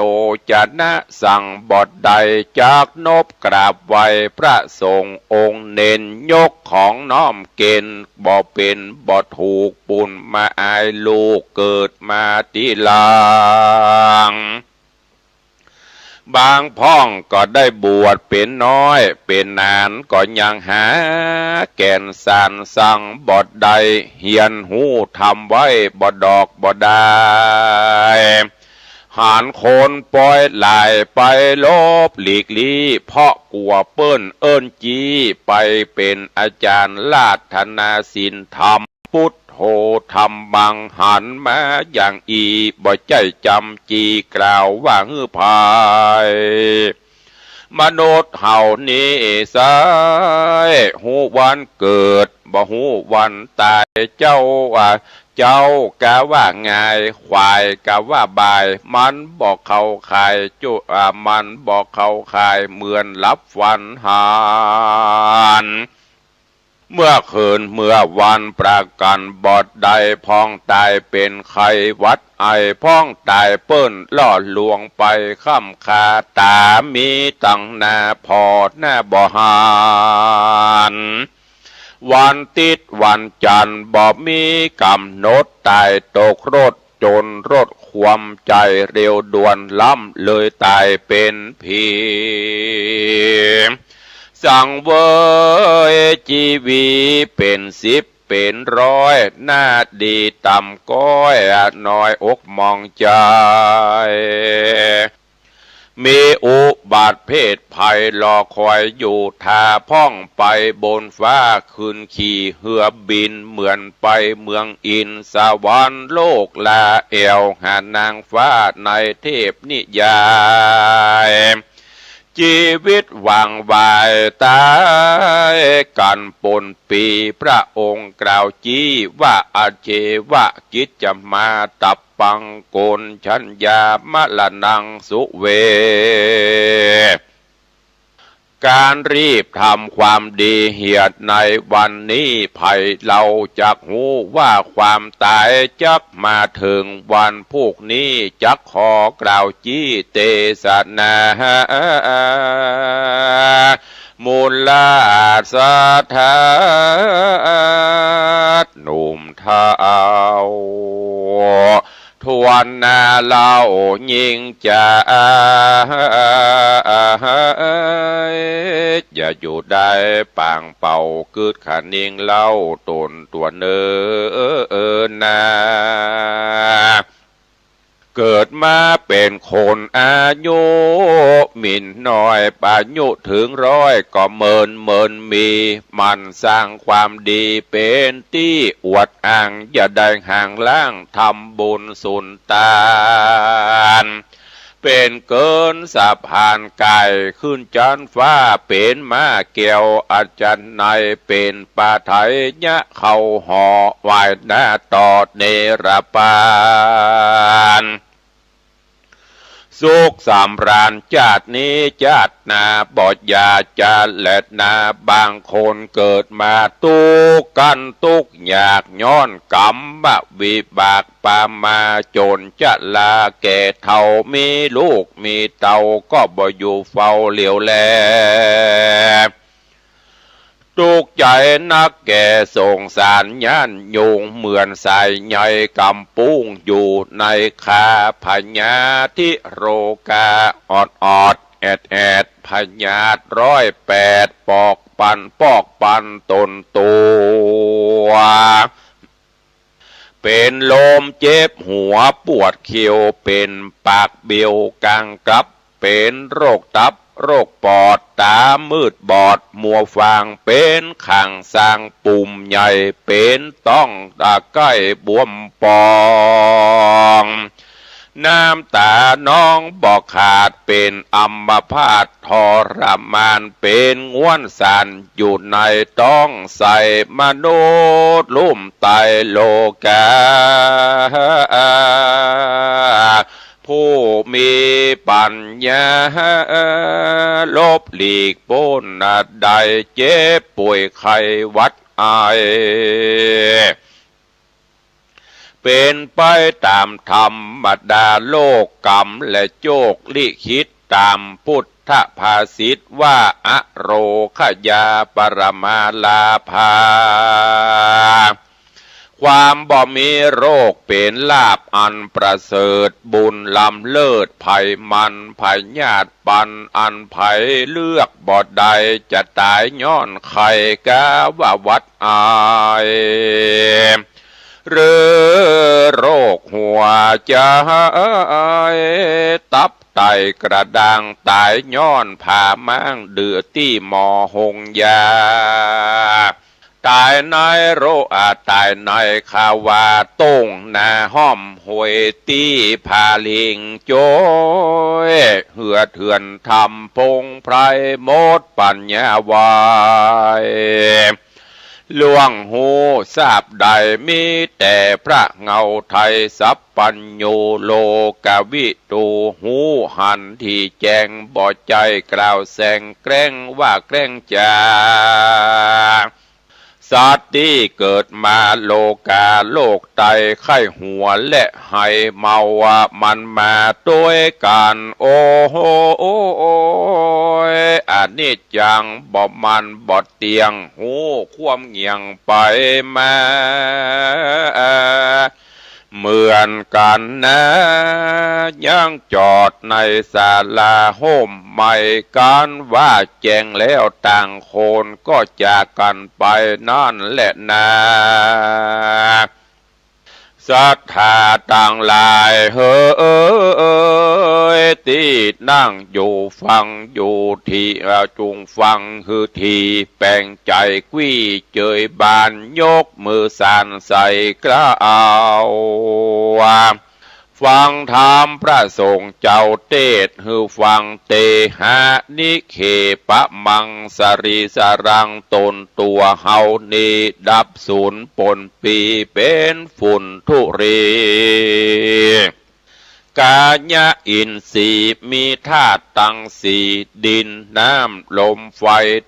จะนะสังบ่ได้ จักนบกราบไหว้พระสงฆ์องค์เน้น ยกของน้อมเก๋ณฑ์ บ่เป๋นบ่ถูก ปูนมาอายลูกเกิดมาตี้หลัง บางพ่องก็ได้บวชเป๋นน้อย เป๋นหนานก็ยังหาแก่นสารสังบ่ได้ เฮียนฮู้ธรรมไว้บ่ดอกบ่ดาย หันคนปอยหลายไปหลบหลีกลี้ เพราะกั๋วเปิ้นเอิ้นจี้ ไปเป๋นอาจ๋ารย์ราธนาศีลธรรม พุทโธธัมมัง หันมาอย่างอี้ บ่ใจ้จ๋ำจี้กล่าวว่าหื้อใผ มนุษย์เฮานี้ใซ้ฮู้วันเกิด บ่ฮู้วันต๋าย เจ้า อ่า เจ้ากาว่าง่าย ควายกาว่าบ่าย มันบ่เข้าข่ายจุ อ่า มันบ่เข้าข่าย เหมือนหลับฝันหัน เมื่อคืนเมื่อวันประกั๋นบ่ได้ พ่องต๋ายเป๋นไข้หวัดไอ พ่องต๋ายเปิ้นล่อลวงไปค่ำคา ต๋ามีตังหน้าผ่อหน้าบ่หัน วันติ๊ดวันจันทร์บ่มีก๋ำหนด ต๋ายตกรถ จนรถคว่ำ ใจ๋เร็วด่วนล้ำ เลยต๋ายเป๋นผี สังเวยจีวีเป๋นสิบเป๋นร้อย หน้าดีต่ำก้อย น้อยอกหมองใจ๋ มีอุบัติเพศภัยรอคอยอยู่ ถ้าพ่องไปบนฟ้า ขึ้นขี่เฮือบิน เหมือนไปเมืองอินสวรรค์ โลกลาแอ่ว หานางฟ้าในเทพนิยาย จีวิตหว่างไวต๋ายกั๋นปนปี พระองค์กล่าวจี้ว่า อาเจวะกิจจมาตัปปัง โกณฑัญญา มรณังสุเว ก๋านรีบทำความดีเหียดในวันนี้ ใผเล่าจักฮู้ว่าความต๋ายจักมาเถิงวันพูกนี้ จักขอกล่าวจี้เตสนา มูลาสถา หนุ่มเฒ่า ทวนหน้าเล่ายิ่งจะ อย่าอยู่ได้ปางเป่า กึ๊ดคะนิงเล่าต๋นตั๋วเนอนา เกิดมาเป๋นคนอายุหมิ่นน้อย อายุเถิงร้อยก็เมินเมินมี หมั่นสร้างความดีเป๋นตี้อวดอ้าง อย่าได้ห่างล้างทำบุญสุนตาน เป๋นเกินสะพานก๋ายขึ้นจั๊นฟ้า เป๋นม้าแก้วอันจั๊นใน เป๋นปาไถยะเข้าหอไหว้หน้าตอดเนรปาน สุขสำราญจาตินี้จาติหน้า บ่อย่าจะแลนา บางคนเกิดมาตุ๊กข์กั๋นตุ๊กข์ยาก ย้อนกรรมวิบากปามา จ๋นจะลาแก่เฒ่า มีลูกมีเต้าก็บ่อยู่เฝ้าเหลียวแล ตุ๊กข์ใจ๋นักแก่สงสารญาติโยม เหมือนสายใยกำปุ้งอยู่ในคา พยาธิโรคาออดๆ แอดๆ พยาธิร้อยแปด ปอกปันปอกปันตนตั๋ว เป๋นลมเจ็บหัวปวดเข่า เป๋นปากเบียวกางกลับ เป๋นโรคตับโรคปอด ต๋ามืดบอดมัวฟาง เป๋นข้างซ้างปุ่มใหญ่ เป๋นต๊องตะไคร่บวมป่อง น้ำต๋านองบ่ขาด เป๋นอัมพาตทรมาน เป๋นง้วนสานอยู่ในต๊องไส้ มนุษย์ลุ่มต๋ายโลกา ผู้มีปัญญา หลบหลีกป๊นได้ เจ็บป่วยไข้หวัดไอ เป๋นไปต๋ามธรรมดาโลกกรรมและโจคลิขิต ต๋ามปุทธภาษิตว่า อโรคยา ปรมาลาภา ความบ่มีโรคเป๋นลาภอันประเสริฐ บุญล้ำเลิศ ภัยมันพยาธิปัน อันใผเลือกบ่ได้ จะต๋ายย้อนไข้ กาว่าหวัดไอ หรือโรคหัวใจ๋ ตับไตกระด้าง ต๋ายย้อนผาม้าง ดื้อตี้หมอหงยา ต๋ายในโรค อ่า ต๋ายในคาวา ต้งนาห้อมห้วยตี้ผาลิงโจ้ย เหือดเถื่อนทำพงไพร หมดปัญญาไว ล่วงฮู้ทราบได้ มีแต่พระเหง้าไทย สัพพัญญูโลกวิทู ฮู้หันถี่แจ้ง บ่ใจ้กล่าวแสงแกล้งว่าแกล้งจ๋า สัตว์ตี้เกิดมาโลกาโลกไต ไข้หัวและไฮเมา มันมาตวยกั๋น โอ้โห โอ้ย อนิจจัง บ่มั่นบ่เตี้ยง ฮู้ความเหงี่ยงไปมา เหมือนกั๋นนา ยังจอดในศาลาฮ่มไหม้กั๋น ว่าแจ้งแล้วต่างคนก็จากกั๋นไปนั่นแหละนา ศรัทธาตังหลายเหย ตี้นั่งอยู่ฟังอยู่ตี้ อ่า จุ่งฟังหื้อตี้ แป๋งใจ๋กวี้เจยบาน ยกมือสานใส่เกล้า ฟังธรรมพระสงฆ์เจ้าเตสน์หื้อฟัง เตหะนิเคปะมัง สรีสะรัง ต๋นตั๋วเฮานี้ ดับสูญปนปี้ เป๋นฝุ่นธุลี กายะอินทรีย์มีธาตุตังสี่ ดิน น้ำ ลม ไฟ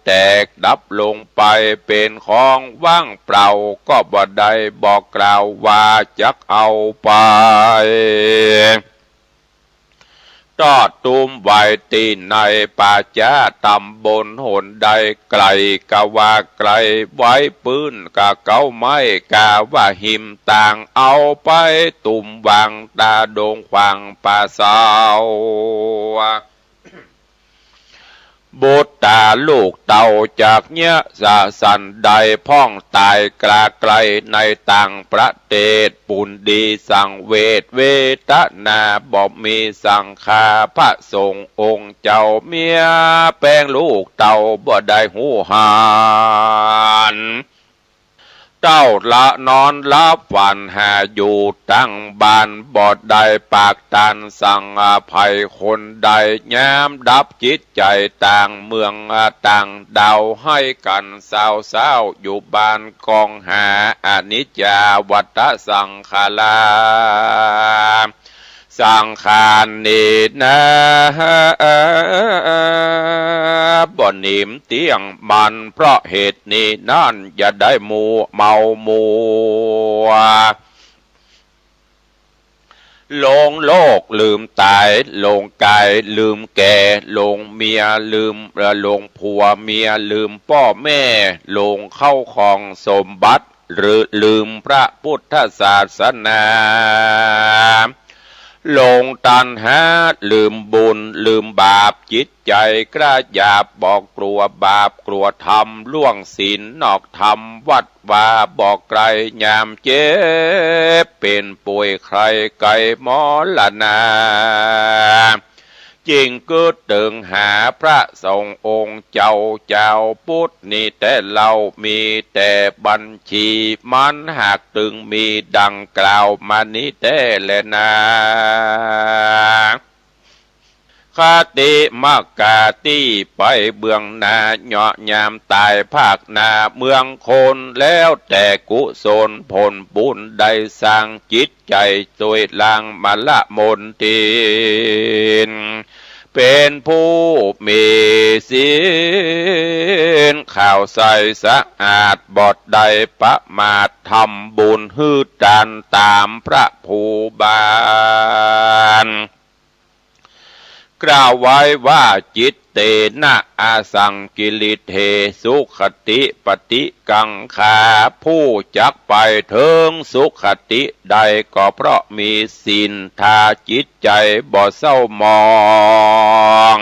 แตกดับลงไป เป๋นของว่างเปล่า ก็บ่ได้บอกกล่าวว่าจักเอาไป ตอดตุ้มไว้ตี้ไหน ป่าจ๊าต๋ำบลหนใด ไก๋กาว่าไก๋ ไว้ปื้นกาเก๊าไม้ กาว่าหิมต่าง เอาไปตุ้มวางต๋าดงขวางป่าเศร้า บุตรต๋าลูกเต้าจักเยียะสะสันใด พ่องต๋ายกล้าใกล้ในต่างประเตศ ปุนดีสังเวชเวทนาบ่มี สังฆาพระสงฆ์องค์เจ้าเมีย แป๋งลูกเต้าบ่ได้ฮู้หัน เจ้าละนอนหลับฝันหาอยู่ตังบ้าน บ่ได้ปากตันสังภัยคนใด ยามดับจิตใจ๋ต่างเมืองต่างดาว หื้อกั๋นเศร้าๆ อยู่บ้าน กองหาอนิจจาวัฏฏะสังขารา สังขารนี้นา บ่นิ่มเตี้ยงมั่น เพราะเหตุนี้นั้น อย่าได้มัวเมามัว หลงโลกลืมต๋าย หลงก๋ายลืมแก่ หลงเมียลืม เอ่อ หลงผัว เมียลืมป้อแม่ หลงเข้าของสมบัติ หรือลืมพระพุทธศาสนา หลงตัณหา ลืมบุญ ลืมบาป จิตใจ๋กล้าหยาบ บ่กลัวบาปกลัวธรรม ล่วงศีลนอกธรรม วัดวาบ่ไก๋ ยามเจ็บเป๋นป่วย ใค่ไก๋มรณา จึงกึ๊ดเติงหาพระสงฆ์องค์เจ้า เจ้าพุทธนี้แต๊เล่า มีแต่บัญชี มันหากตึงมีดังกล่าวมานี้แต๊แลนา คติมกาตี้ไปเบื้องหน้า เยาะยามต๋ายภาคหน้า เมืองคนแล้วแต่กุศลผลบุญ ได้สร้างจิตใจ๋ตวยล้างมลมลทิน เป๋นผู้มีศีลขาวใสสะอาด บ่ได้ประมาท ทำบุญหื้อตานต๋ามพระภูบาล กล่าวไว้ว่า จิตเตนะ อสังกิริเท สุขติปฏิกังขา ผู้จักไปเถิงสุขติได้ ก็เพราะมีศีลทาจิตใจ๋บ่เศร้าหมอง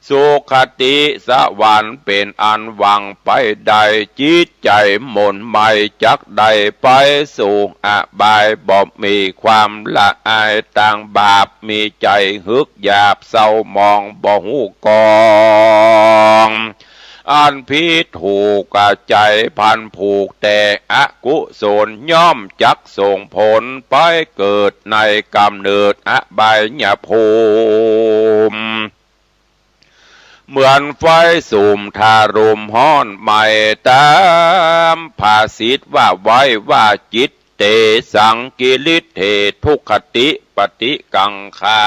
สุขติสวรรค์เป๋นอันหวังไปได้ จิตใจ๋หม่นไหม้จักได้ไปสู่อบาย บ่มีความละอายตางบาป มีใจ๋หึกหยาบเศร้าหมองบ่ฮู้กอง อันผิดถูก ใจ๋พันผูกแต่อกุศล ย่อมจักส่งผลไปเกิดในก๋ำเนิดอบายภูมิ เหมือนไฟสุมถ้าลมฮ้อนไหม้ ต๋ามภาษิตว่าไว้ว่า จิตเตสังกิริเท ทุกขติปฏิกังขา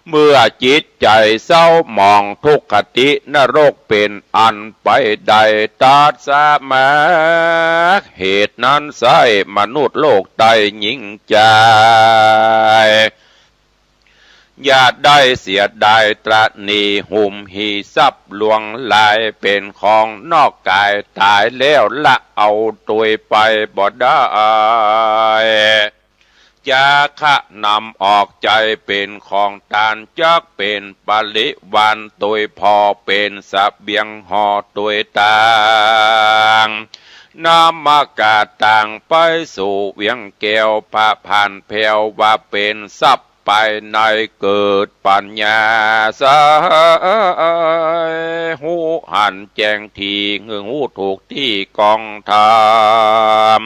เมื่อจิตใจ๋เศร้าหมอง ทุกขตินรกเป๋นอันไปได้ ตัสมา เหตุนั้นไซร้ มนุษย์โลกได้หญิงจาย อย่าได้เสียดายตระหนี่ หุมหีทรัพย์หลวงหลาย เป๋นของนอกก๋าย ต๋ายแล้วละเอาตวยไปบ่ได้ จักขะนำออกใจ๋เป๋นของตาน จักเป๋นปริวารตวยผ่อ เป๋นเสบียงห่อตวยตาง นำก๋าตางไปสู่เวียงแก้ว พระพานแผ้วว่าเป๋นทรัพย์ ภายในเกิดปัญญาใส ฮู้หันแจ้งตี้ คือฮู้ถูกตี้กองธรรม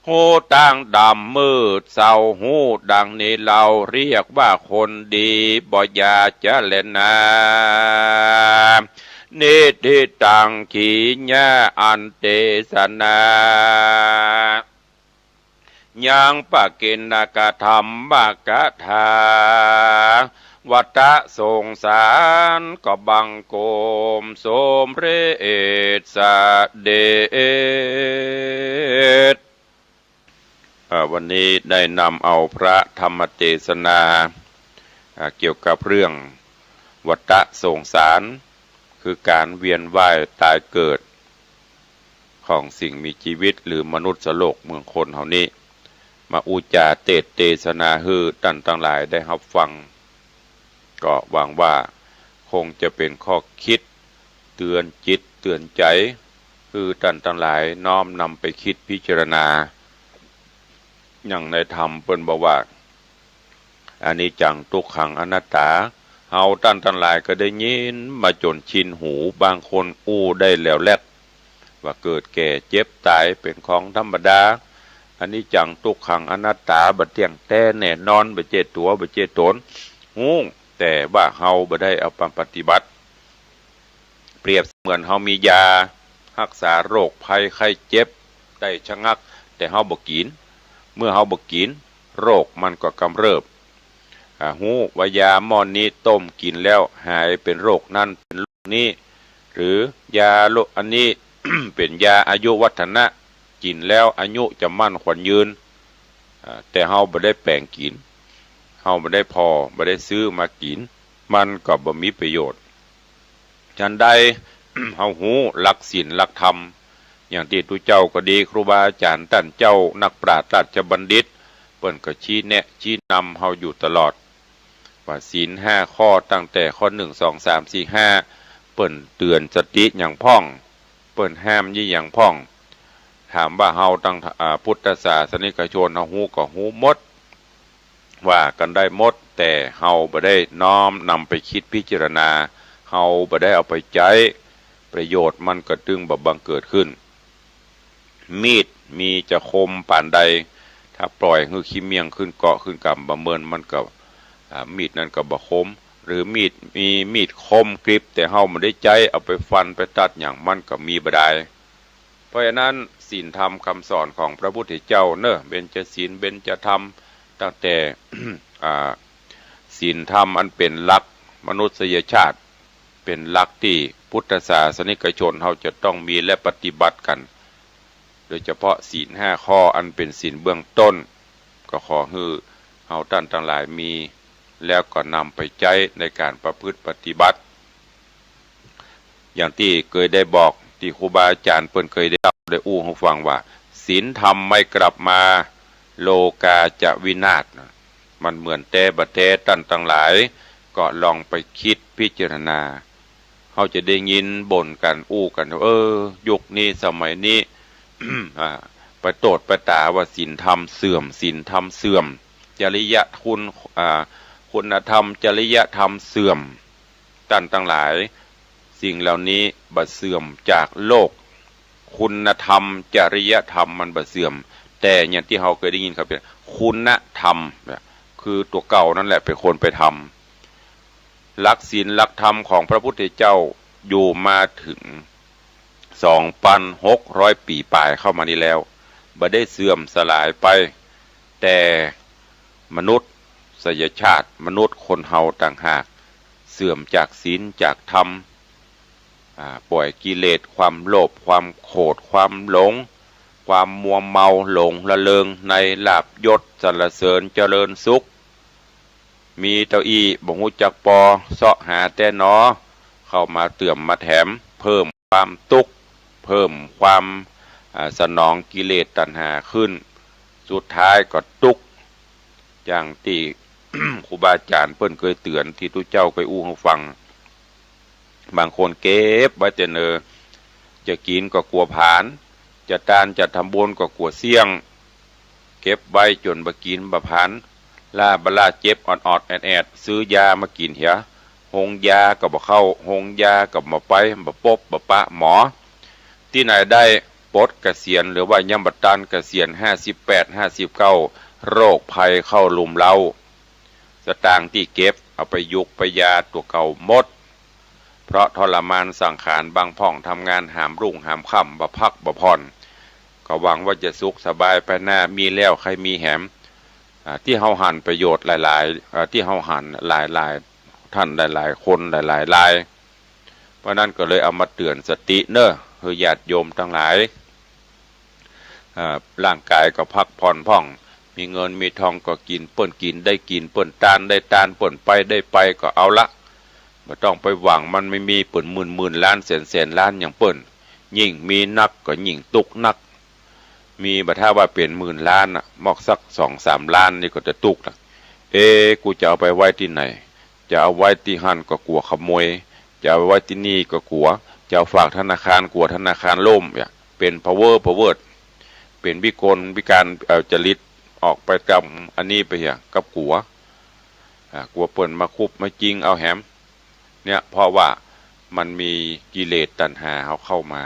ฮู้ตางดำมืดเศร้า ฮู้ดังนี้เฮาเรียกว่าคนดี บ่อย่าจะแลนา นิทธิตัง ขีณา อันเตสนา ยังปะกิณกธรรมกถา วัตตะสงสารก็บังคมสมเร็จเสด็จ เอ่อ วันนี้ได้นำเอาพระธรรมเตสนา อ่า เกี่ยวกับเรื่องวัตตะสงสาร คือก๋านเวียนว่ายต๋ายเกิด ของสิ่งมีจีวิต หรือมนุษย์โลกเมืองคนเฮานี้ มาอู้จ๋าเตสน์เตสนาหื้อต้านตังหลายได้ฮับฟัง ก็หวังว่าคงจะเป๋นข้อคิดเตื๋อนจิตเตื๋อนใจ๋ หื้อต้านตังหลายน้อมนำไปคิดพิจารณา อย่างในธรรมเปิ้นบอกว่า อนิจจัง ทุกขัง อนัตตา เฮาต้านตังหลายก็ได้ยินมาจ๋นชินหู บางคนอู้ได้แหลวแหลก ว่าเกิดแก่เจ็บต๋ายเป๋นของธรรมดา อนิจจัง ตุ๊กขัง อนัตตา บ่เตี้ยงแต๊แน่นอน บ่ใจ้ตั๋ว บ่ใจ้ต๋น ฮู้ แต่ว่าเฮาบ่ได้เอามาปฏิบัติ เปรียบเสมือนเฮามียาฮักษาโรคภัยไข้เจ็บได้ชะงัก แต่เฮาบ่กิ๋น เมื่อเฮาบ่กิ๋น โรคมันก็กำเริบ อ่า ฮู้ว่ายาหม้อนี้ต้มกิ๋นแล้วหายเป๋นโรคนั้นเป๋นโรคนี้ หรือยาโรคอันนี้ เป๋นยาอายุวัฒนะ กิ๋นแล้วอายุจะมั่นขวัญยืน อ่า แต่เฮาบ่ได้แป๋งกิ๋น เฮาบ่ได้ผ่อ บ่ได้ซื้อมากิ๋น มันก็บ่มีประโยชน์ ฉันใด เฮาฮู้หลักศีลหลักธรรม อย่างตี้ตุ๊เจ้าก็ดี ครูบาอาจ๋ารย์ต้านเจ้า นักปราชญ์ราชบัณฑิต เปิ้นก็ชี้แนะชี้นำเฮาอยู่ตลอด ว่าศีลห้าข้อตั้งแต่ข้อหนึ่ง สอง สาม สี่ ห้า เปิ้นเตื๋อนสติหยังพ่อง เปิ้นห้ามยี่หยังพ่อง ถามว่าเฮาตัง อ่า พุทธศาสนิกชนเฮาฮู้ก็ฮู้หมด ว่ากั๋นได้หมด แต่เฮาบ่ได้น้อมนำไปคิดพิจารณา เฮาบ่ได้เอาไปใจ๊ ประโยชน์มันก็ตึงบ่บังเกิดขึ้น มีดมีจะคมปานใด ถ้าปล่อยหื้อขี้เมี้ยงขึ้นเกาะขึ้นก่ำบ่เมิน มันก็ อ่า มีดนั้นก็บ่คม หรือมีด มีมีดคมกริบ แต่เฮาบ่ได้ใจ๊เอาไปฟันไปตัดหยัง มันก็มีบ่ดาย เพราะฉะนั้นศีลธรรมคำสอนของพระพุทธเจ้าเนอะ เบญจศีล เบญจธรรม ตั้งแต่ อ่า ศีลธรรมอันเป๋นหลักมนุษยชาติ เป๋นหลักตี้พุทธศาสนิกชนเฮาจะต้องมีและปฏิบัติกั๋น โดยเฉพาะศีลห้าข้ออันเป๋นศีลเบื้องต้น ก็ขอหื้อเฮาต้านตังหลายมี แล้วก็นำไปใจ๊ในก๋านประพฤติปฏิบัติ อย่างตี้เกยได้บอก ตี้ครูบาอาจ๋ารย์เปิ้นเกยได้เล่าได้อู้หื้อฟังว่า ศีลธรรมไม่กลับมา โลกาจะวินาศ นะ มันเหมือนแต๊บ่แต๊ ต้านตังหลาย ก็ลองไปคิดพิจารณา เฮาจะได้ยินบ่นกั๋นอู้กั๋น เออ ยุคนี้สมัยนี้ อ่า ไปโตษไปต๋าว่าศีลธรรมเสื่อม ศีลธรรมเสื่อม จริยคุณ อ่า คุณธรรม จริยธรรมเสื่อม ต้านตังหลาย สิ่งเหล่านี้บ่เสื่อมจากโลก คุณธรรม จริยธรรมมันบ่เสื่อม แต่อย่างตี้เฮาเกยได้ยินเขาเป๋นคุณธรรม เนี่ย คือตั๋วเก่านั่นแหละเป๋นคนไปทำ หลักศีลหลักธรรมของพระพุทธเจ้าอยู่มาเถิง สองปันหกร้อย ปี๋ป๋ายเข้ามานี้แล้ว บ่ได้เสื่อมสลายไป แต่มนุษยชาติ มนุษย์คนเฮาต่างหาก เสื่อมจากศีลจากธรรม อ่า ปล่อยกิเลส ความโลภ ความโขด ความหลง ความมัวเมาหลงระเริงในลาภยศสรรเสริญเจริญสุข มีเต้าอี้บ่ฮู้จักปอ เซาะหาแต๊หนอ เข้ามาเติมมาแถม เพิ่มความตุ๊กข์ เพิ่มความ อ่า สนองกิเลสตัณหาขึ้น สุดท้ายก็ตุ๊กข์ อย่างตี้ ครูบาอาจ๋ารย์เปิ้นเกยเตื๋อน ตี้ตุ๊เจ้าเกยอู้หื้อฟัง บางคนเก็บไว้แต่เนิน จะกิ๋นก็กั๋วผลาญ จะตานจะทำบุญก็กั๋วเสี้ยง เก็บไว้จ๋นบ่กิ๋นบ่ผลาญ ล้าบ่ล้าเจ็บออดๆ แอดๆ ซื้อยามากิ๋นเหีย โฮงยาก็บ่เข้า โฮงยาก็บ่ไป บ่ปบบ่ปะหมอ ตี้ไหนได้ปลดเกษียณ หรือว่ายังบ่ตานเกษียณ ห้าสิบแปด ห้าสิบเก้า โรคภัยเข้ารุมเร้า สตางค์ตี้เก็บเอาไปยุกไปยาตั๋วเก่าหมด เพราะทรมานสังขาร บางพ่องทำงานหามรุ่งหามค่ำ บ่พักบ่ผ่อน ก็หวังว่าจะสุขสบายไปหน้า มีแล้วใค่มีแหม อ่า ตี้เฮาหันประโยชน์หลายๆ อ่า ตี้เฮาหันหลายๆ ต้านหลายๆ คนหลายๆ ราย เพราะนั้นก็เลยเอามาเตื๋อนสติเน่อ หื้อญาติโยมตังหลาย อ่า ร่างก๋ายก็พักผ่อนพ่อง มีเงินมีทองก็กิ๋น เปิ้นกิ๋นได้กิ๋น เปิ้นตานได้ตาน เปิ้นไปได้ไปก็เอาละ บ่ต้องไปหวังมันมีๆ เปิ้นหมื่นๆ ล้านแสนๆ ล้านอย่างเปิ้น ยิ่งมีนักก็ยิ่งตุ๊กข์นัก มีบ่ถ้าว่าเป๋นหมื่นล้านน่ะ มอกสักสองสามล้านนี่ก็จะตุ๊กข์ละ เอ๊ะ กูจะเอาไปไว้ตี้ไหน จะเอาไว้ตี้หั้นก็กั๋วขโมย จะเอาไว้ตี้นี่ก็กั๋ว จะเอาฝากธนาคารกั๋วธนาคารล่ม เนี่ย เป๋นพะเว้อพะเวิด เป๋นวิกลวิการ เอ่อ จริต ออกไปต๋ามอันนี้ไปเหีย กับกั๋ว อ่า กั๋วเปิ้นมาคุบมาจิงเอาแหม เนี่ย เพราะว่ามันมีกิเลสตัณหาเฮาเข้ามา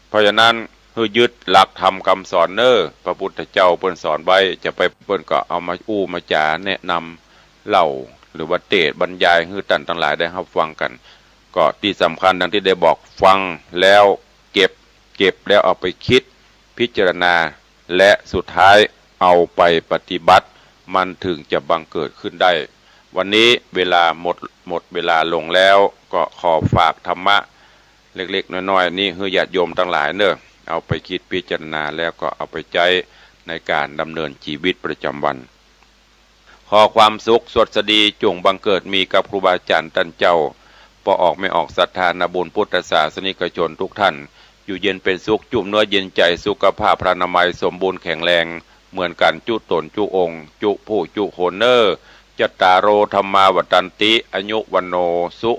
เพราะ ราะฉะนั้นหื้อยึดหลักธรรมกำสอนเน้อ พระพุทธเจ้าเปิ้นสอนไว้ จะไปเปิ้นก็เอามาอู้มาจ๋าแนะนำเล่า หรือว่าเตสน์บรรยายหื้อต้านตังหลายได้ฮับฟังกั๋น ก็ตี้สำคัญดังตี้ได้บอก ฟังแล้วเก็บ เก็บแล้วเอาไปกึ๊ดพิจารณา และสุดท้ายเอาไปปฏิบัติ มันถึงจะบังเกิดขึ้นได้ วันนี้เวลาหมด หมดเวลาลงแล้ว ก็ขอฝากธรรมะเล็กๆ น้อยๆ นี้หื้อญาติโยมตังหลายเน้อ เอาไปกึ๊ดพิจารณาแล้วก็เอาไปใจ๊ในก๋านดำเนินจีวิตประจ๋ำวัน ขอความสุขสวัสดีจุ่งบังเกิดมีกับครูบาอาจ๋ารย์ต้านเจ้า ป้อออกแม่ออกศรัทธานาบุญพุทธศาสนิกชนทุกท่าน อยู่เย็นเป๋นสุข จุ่มเนื้อเย็นใจ๋ สุขภาพพรรณนามัยสมบูรณ์แข็งแรงเหมือนกั๋น จุต๋นจุองค์ จุผู้จุคนเน้อ จัตตาโร ธัมมา วัฑฒันติ อายุ วัณโณ สุ